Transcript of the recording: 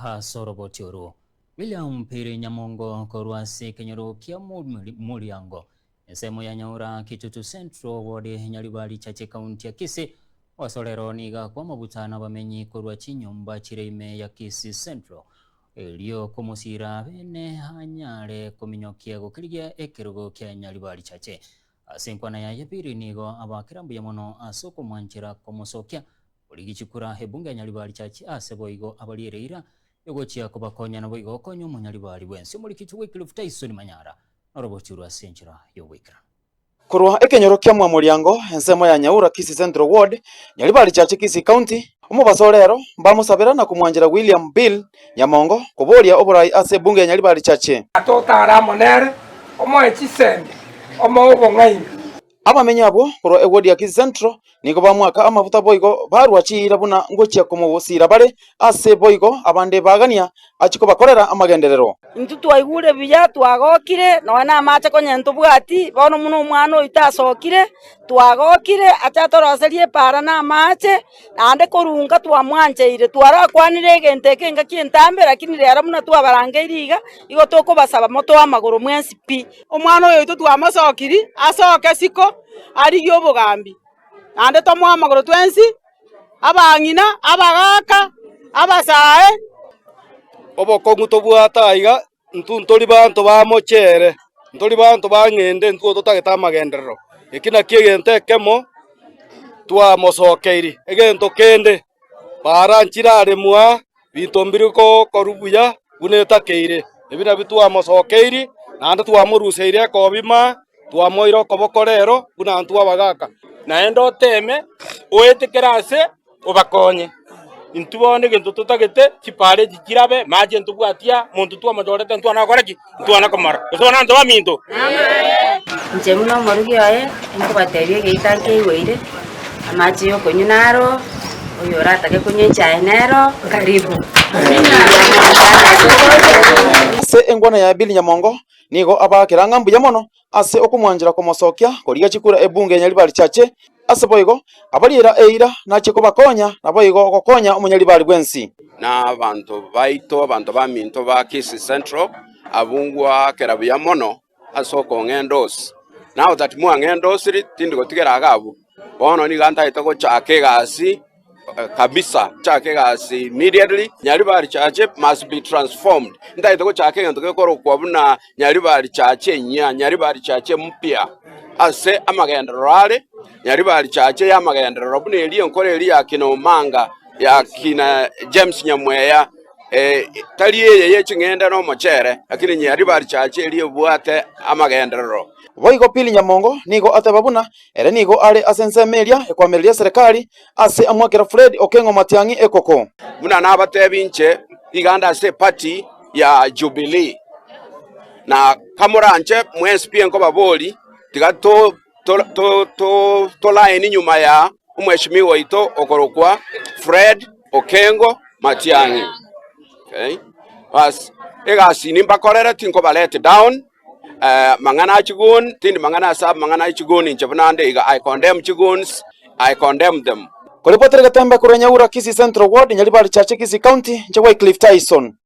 ase oroboti orwo. William Phiri Nyamongo korwa ase ekenyoro kia Moriango, ensemo ya Nyaura, Kitutu Central Ward, Nyaribari Chache County ya Kisii, osorero nigo akwa amabuta nabamenyi korwa chinyomba chire ime ya Kisii Central erio komosiira bene anyare kominyokia gokerigia ekerogo kia Nyaribari Chache. Ase enkwana yaye Phiri nigo abakera mbuya mono ase okomwanchera komosokia Origie chikura ebunge ya Nyaribari Church ase boigo abariere eira yogochia kobakonya naboigo gokonya omonyaribari bwensi omorikiti Wycliffe Tyson Manyara norobochurwa ase enchera yogoikerana. Korwa ekenyoro kia Mwamoriango, ensemo ya Nyaura Kisii Central Ward, Nyaribari Church Kisii County, omobaso o rero mbamosabera na komwanchera William Bill Nyamongo koboria oborai ase ebunge ya Nyaribari Church. Totare amo nere, omoe chisemi, omoe obong'aini. Abamenyi abwo korwa ewodi ya Kisii Central nigo bamwaka amafuta boigo barua chiira buna ngochia komosiira bare ase boigo abande bagania achie kobakorera amagenderero. Intwe twaigure buya, twagokire, nonya namache konya ntobwati, bono buna omwana oito asokire, twagokire ache atoroserie epaara na amache, naende korwa twamwancheire, twarakwanire egento eke engaki entambe, lakini rero buna twabarangeire iga, igo tokobasaba motoe amagoro mwensi pi. Omwana oyo oito twamosokiri asoke isiko arigie obogambi, naende tomoe amagoro twensi, abang'ina, abagaaka, abasae. Obokong'u tobwate aiga, intwe ntori banto ba mochere, ntori banto ba ng'ende intwe totagete amagenderero. Eki nakio egento ekemo twamosokeiri. Egento kende, Bara nchiraremwa, binto mbiri gokorwa buya buna etakeire. Ebi nabio twamosokeiri, naende twamoruseirie ekobima, twamoira okoboko rero buna intwe abagaaka. Naende oteeme oete kera ase obakonye. Intwe bono egento totagete, chipara echi chirabe, mache ntobwati aa, monto twamochorete ntwana gokora ki? Ntwana komora. Gose bono abanto baminto? Inche buna omorugi oye, nkobatebia egeita nkeigoire, amache y'okonywa naro, oyo oratake konywa echae nero, karibu. Ase engwana ya Billy Nyamongo nigo abaakera ng'a mbuya mono ase okomwanchera komosokia korigia chikura ebunge ya Nyaribari Chache, ase boigo abariera eira nachie kobakonya naboigo gokonya omonyaribari bwensi. Na abanto baito, abanto baminto ba Kisii Central, abwo ngwakera buya mono ase okong'endosi. Now that mwang'endosiri, tindi gotigera iga abwo. Bono nigo ntagete gochaka egasi kabisa, nchake egasi immediately, Nyaribari Church must be transformed. Ntagete gochaka egento gekorokwa buna Nyaribari Church enyia, Nyaribari Church empya, ase amagenderero are, Nyaribari Church y'amagenderero buna eria enkoro eria ya kina Omanga, ya kina James Nyamweya, tari eye ye ching'ende na omochere, lakini Nyaribari Church eria ebwate amagenderero. Boigo Phil Nyamongo nigo ateba buna Ere nigo are ase ensemo eria ekoamereria eserekari ase amwakera Fred Okengo Matiang'i ekoko. Buna nabatebi inche, iga nde ase eparty ya Jubilee, na kamoranche mwensi pi nkobabori, tiga to to to to tolaini nyuma ya omweshimiwa oito okorokwa Fred Okengo Matiang'i. Okay, bas egasi nimbakorere tinkoba let down. Mang'ana a chigoon, tindi mang'ana ase amang'ana a chigoon inche buna nde iga, I condemn chigoons, I condemn them. Koripotera egetembe korwa Nyaura, Kisii Central Ward, Nyaribari Chache, Kisii County, inche Wycliffe Tyson.